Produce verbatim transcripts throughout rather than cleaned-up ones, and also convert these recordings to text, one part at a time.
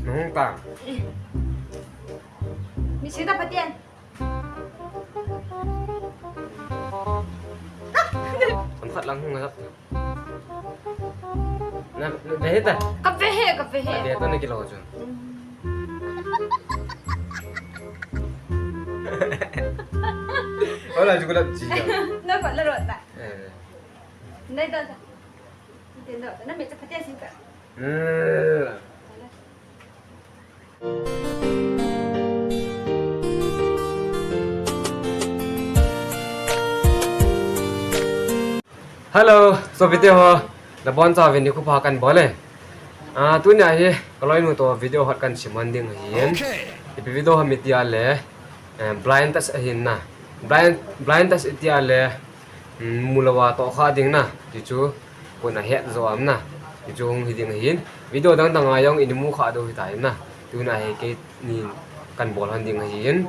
Nahung ta. Eh. Mi sita patien. Chomkhat lang hung asap. Na, na, na hita. Ka ve he, ka ve he. Ka ve to na kilo chu. Wala ju ko la ji. Na ko la ro ta. Eh. Nai ta ta. Ti no, na me cha pate sin ta. Eh. Hello, sopite ho. Nabonchauvin nikho pha kahin bol e. Ah, tunia hi kaloinu toh video hot kahin siman ding ahin. Okay. Ipi video ham iti le, eh, blind test ahin na. Blind, blind test iti le, mm, mu louva tohkha ding na. Ti chu, koin ahet jo am na. Ti chu hung hi ding ahin. Video dang dang a jong in mu kha diu hita hin na. Tunia hi keini kahin bol hon ding ahin.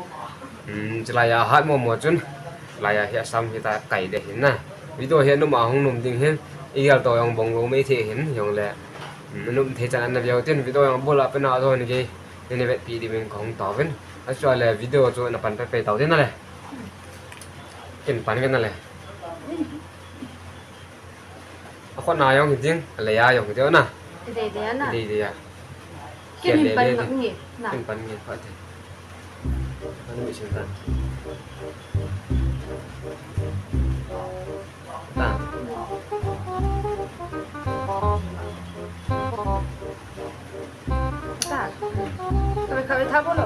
Hmm, chulai a hat momo chun. Lai a hi asam hita kai de hin na. Video hi anum a hung num ding hin. I gel toh jong bong lou mai thei hin. Jong le. Hmm, anum thei chan ana veu tin video jong bol a pen a jo ni ke. Nini vetpi diuvin kahung tauvin. Achule video chu napan pei pei tau tin na le. Kin pan kin na le. Akhut na jong hi ding, alei a jong hi ding na. Dei dei na. Dei dei a. Kin hin pan nge na. Kin pan nge pa te. Pan mi sin ta. Ta. Ta. Ka ve, ka ve tha bolo.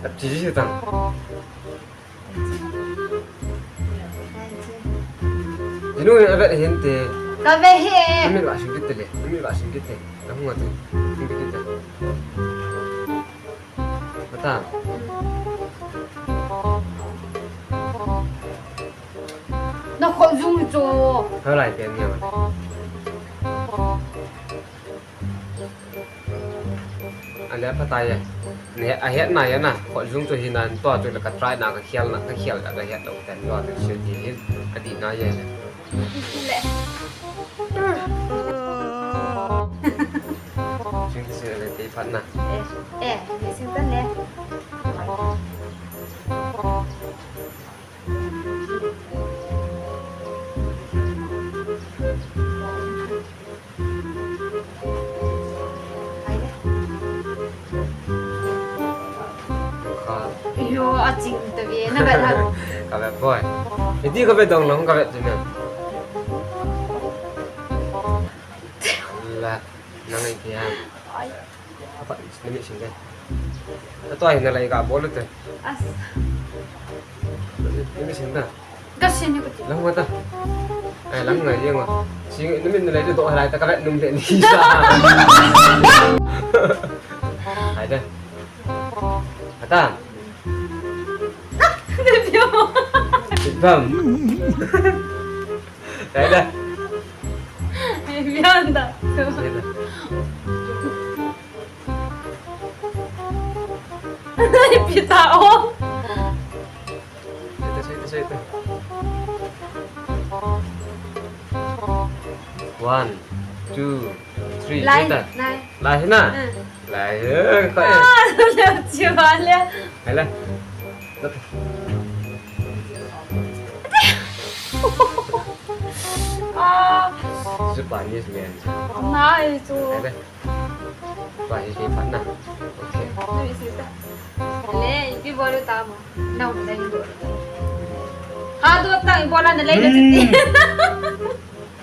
Tap chi chi ta. Jinu, avet hinte. Ka ve he. Namit va sing kit le. Namit va sing kit le. Nahung atu. Sing kit le. Mata. Na kholjung chu. Halai pen ni ma. Ale aphatai e. Ne, ahet nai e na. Kholjung chu hinan tua chu le ka try na, ka khel na, ka khel ka, ka het lou ten tua chu sia ti hin. Adih nai e le. Le. Sing ti se le te phat na. Eh, eh, ni sing tan le. Kha. Yo, aching ta ve, na ve na. Ka ve boy. Iti ka ve dong long ka ve tu na. La, nang iti ha. Ai. Apa, ni mi sin de. Tua hi nalai ka bol te. As. Ni mi sin da. Ka sin ni ko ti. Lang mata. Ai, lang ngai jeng wa. Sing ni mi nalai do halai ta ka vet num de ni sa. Ai de. Ata. Bam. Ai de. Ai, bian da. Ai de. Pita o. Sete, sete, sete. One, two, three, lai, sete. Lai. Lai na? Hmm. Lai, eh, kau, eh. Ah, le, chiu ba le. Hai la. Ah. Japanese man. Nai chu. Hai la. Ba hi ke phat na. Okay. Nui si ta. Le, ipi bol ta mo. Na um dai do. Ha do ta, ibola na le na ti.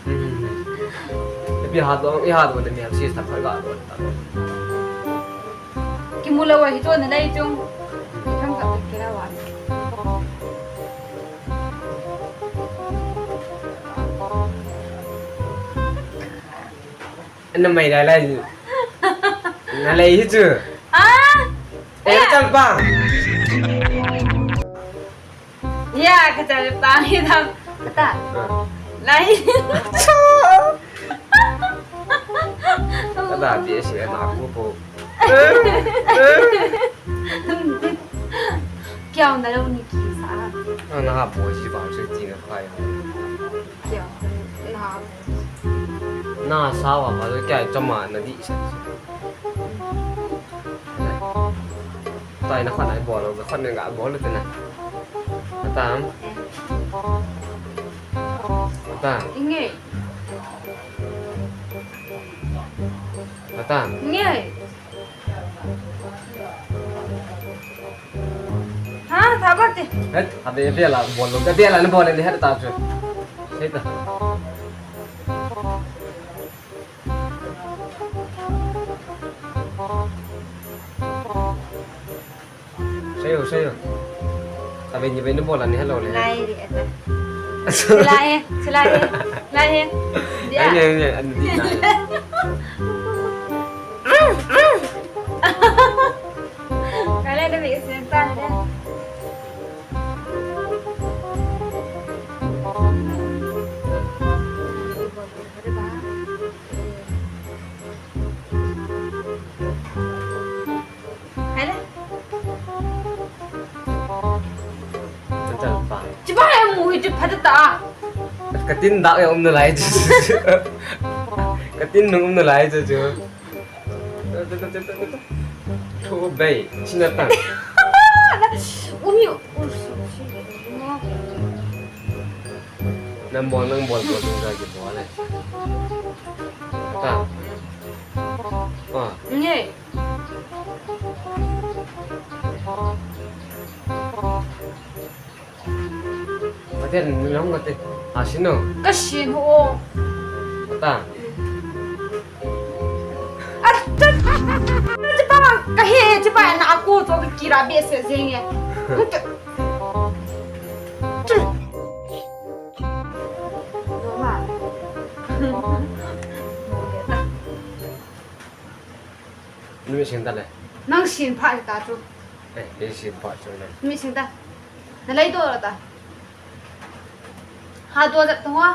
Hmm. Ipi ha do, i ha do na mi ha si ta pha ga do ta. Kimu lou hi to na le chung. Kam ka ke la wa. Ana mai lai lai. Na lei hi chu. Ah! Eh, ya. Chal pa. Ya, ka chal pa hi tham. Kata. Ah. Lai. Kata bi si na ku po. Kiau na lou ni kisa. Na ha po si ba se ti na kai. Kiau na ha. Na sa wa ba lo kiai chama na di sa. Tua ina khon a ibol lou, khon ina ga bol lou tina. Atam. Atam. Inge. Atam. Inge. Ha, tha bate. Het, abe bela bol lou, bela na bol ni het ta chu. Sei ta. Sayo, sayo. Tabe ni be ni bola ni hello le. Lai ri ata. Lai he, lai he, lai he. Dia. Ai, ai, ai, ai, ai. Kala da be sen ta de. Hai le. Ka chal pa. Chibai amu hi chu phatah ta. Ka tin dak e um nalai chu. Ka tin nung um nalai chu chu. Thu bei, china ta. Umi, u, su, su. Nang bol, nang bol, bol, bol, bol, bol, eh. Ta. Ah. Nge. Ate, nang ate. Asin no? Kasin ho. Ata. Ata. Chipa kahe, chipa na aku to kira be se jenge. Numi sing ta le. Nang sin pha ta chu. Eh, eh, sin pha chu le. Numi sing ta. Na lai do ta. Ha do jap ta ho.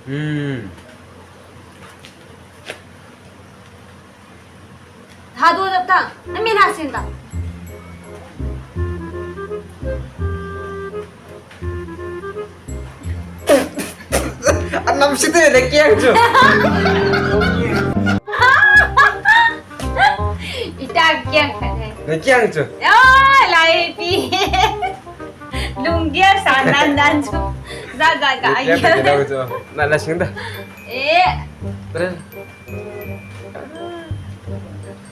Hmm. Ha do jap ta. Na mi na sin ta. Anam si te le kiang chu. Ita kiang khat hai. Le kiang chu. Oh, lai pi. Lunggel sa nan nan chu. Za za ka ai. Kiang chu. Na la sing ta. Eh.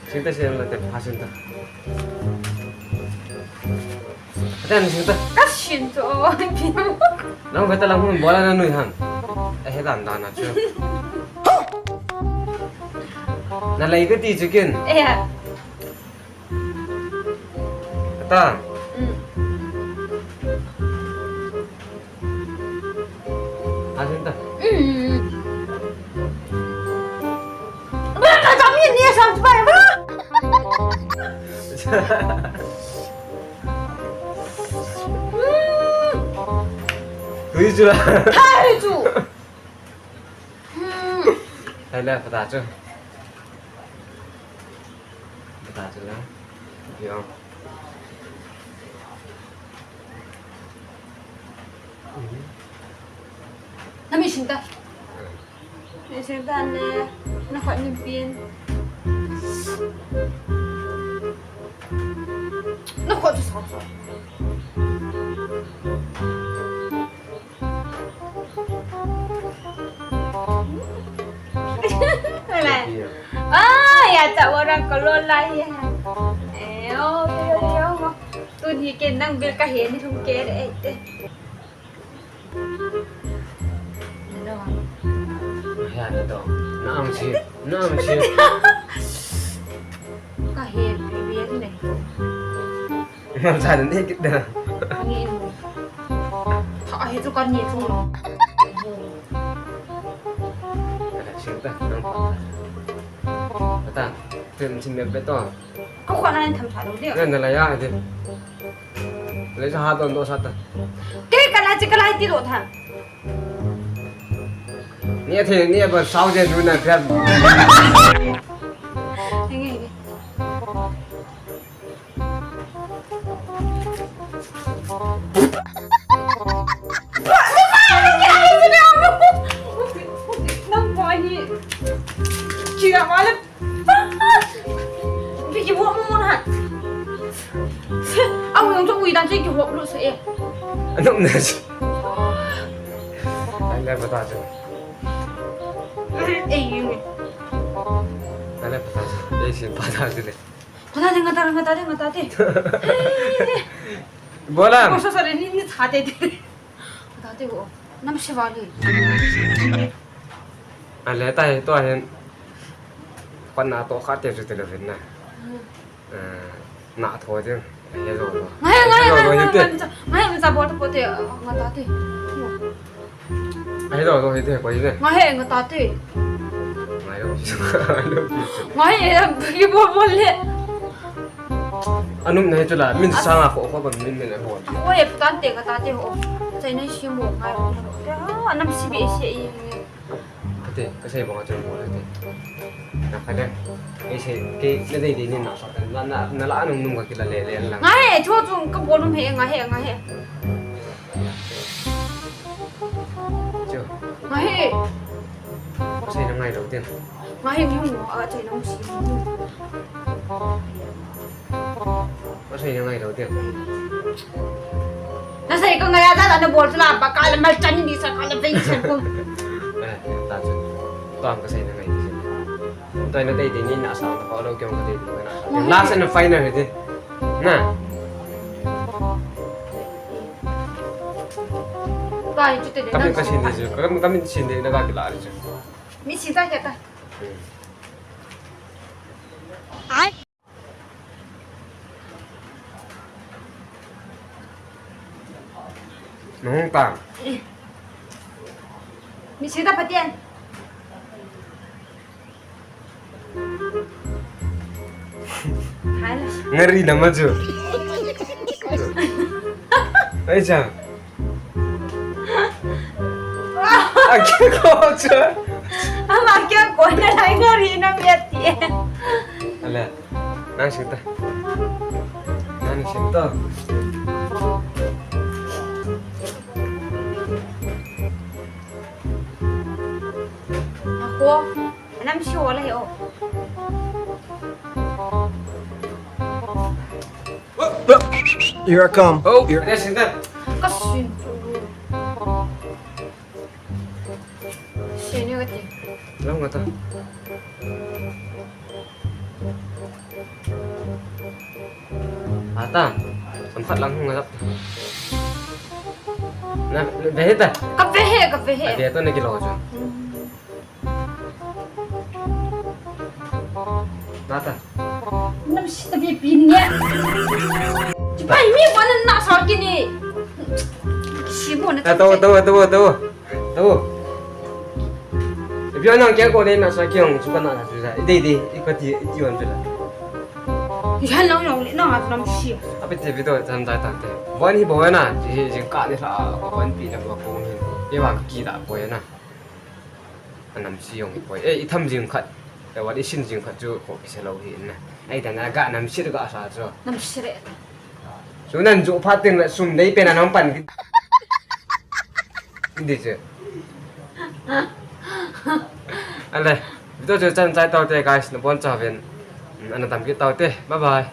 Sing ta sing ta, ha sing ta. Ate, sing ta. Ka sing to. Nang beta lang hun bola na nui han. Eh, dan dan na chu. Na lai ka ti chu kin. Eh. Ata. Mm. Asin ta. Mm. Ba ka kami ni sam pa ba. Mm. Hui chu la. Hai chu. Hmm. Hai la, pata chu. Pata chu la. Yo. Na mi sing ta. Mi sing ta ne. Na khut ni pin. Na khut chu sa sa. Ala. Ah, ya ta orang kalau lah ya. Eh, oh, yo, yo, yo. Tuni ken nang bil kahe ni thum ke de, eh, te. Ya, to. Naam si, naam si. Kahe bil ni. Nang sa ni kit da. Ani. Tha hi chu kan ni chu. Ala, sing ta, nang pa. Ata, tem sim be to. Ka khut na tham sa lo de. Nang la ya de. Le sa ha don do sa ta. Ke ka la chi ka la ti lo tha. Ni the ni ba sao de nu na kram. Nge, nge. Nang pa ni. Kira malam. Kihop mo na. Au, nang chu ui dan chu kihop lo sa e. Anong na si? Ang level ta chu. Eh, yun eh. Ang level ta chu. Eh, sin pa ta chu le. Ngata de, ngata de, ngata de, ngata de. Bolang. Oh, sorry, ni, ni thate de. Ngata de, oh. Nam si vali. Ale tai to hin. Kon na to kha te chu te le vin na. Hmm. Eh, na tho ding. He lo lo. Ngai, ngai, He lo ngai, lo ngai, hite. Ngai, ngai, ngai, bol to pote, ah, ngata te. He lo lo hite, ko hite. Ngai he, ngata te. Ngai lo. Ngai he, ki bol bol le. Anum nei chu la, min sanga kho kho ban min min a bol. Oi, putan te ngata te ho. Chai nai si mo ngai. Ah, nam si be se i. Kati, kasei bang a chun mo kati. Na kati. Ei sei, kei na dei dei ni na sa, na, na, na la nung nung ka kila le le lang. Ngai he, chu chu ka bol um he, ngai he, ngai he. Chu. Ngai he. Kasei na ngai lo tin. Ngai he, mi hung a, chai na hung si. Kasei na ngai lo te. Na sei ko ngai a ta na bol chu la ba ka la mal chan ni sa ka la vei sa ko. Eh, ta chu. To ang kasei na ngai ti. To na dei dei ni na sa ko lo kyong ka dei dei na. Last and final he ti. Na. Ka hi chu te de. Kami na ka sin de chu. Kami, kami sin de na ka kila chu. Mi si ta ke ta. Ai. Nung ta. Mi si ta Pathen. Hai la. Ngari na ma chu. Ai cha. Akia ko chu. Ama kia ko na lai ngari na mi ati. Ale. Nang sing ta. Nang sing ta. Ako, anam si wala he o. Here I come. Oh, here. Nang sing ta. Kasin. Sini kati. Lang kata. Ata, samkhat lang hung ngalap. Na, na, vehe ta? Ka vehe, ka vehe. Ate to na kilo chu. Nata. Nam si ta bi pin ne. Chibai mi ko na na sa kini. Si mo na. Tawo, tawo, tawo, tawo. Tawo. Ipi nang kia ko le na sa kiong chu ka na na chu sa. Dei dei, i ka ti, i ti wan chu la. Yan long long le na nam si. Ape te video tam tai tam te. Bon hi bo na, ji ji ka ni sa, bon pi na bo ko ni. I wa ki da bo na. Anam si jong hi poi. Eh, i tham jing khat. Eh, wat i sin jing khat chu kho kisa lo hi na. Ai ta na ga nam si ga sa chu. Nam si re. Chu nan ju phat ting la sum dei pen anam pan. Di chu. Ale, video chu chan chai tau te guys, na bon cha ven. Ana tam kit tau te. Bye bye.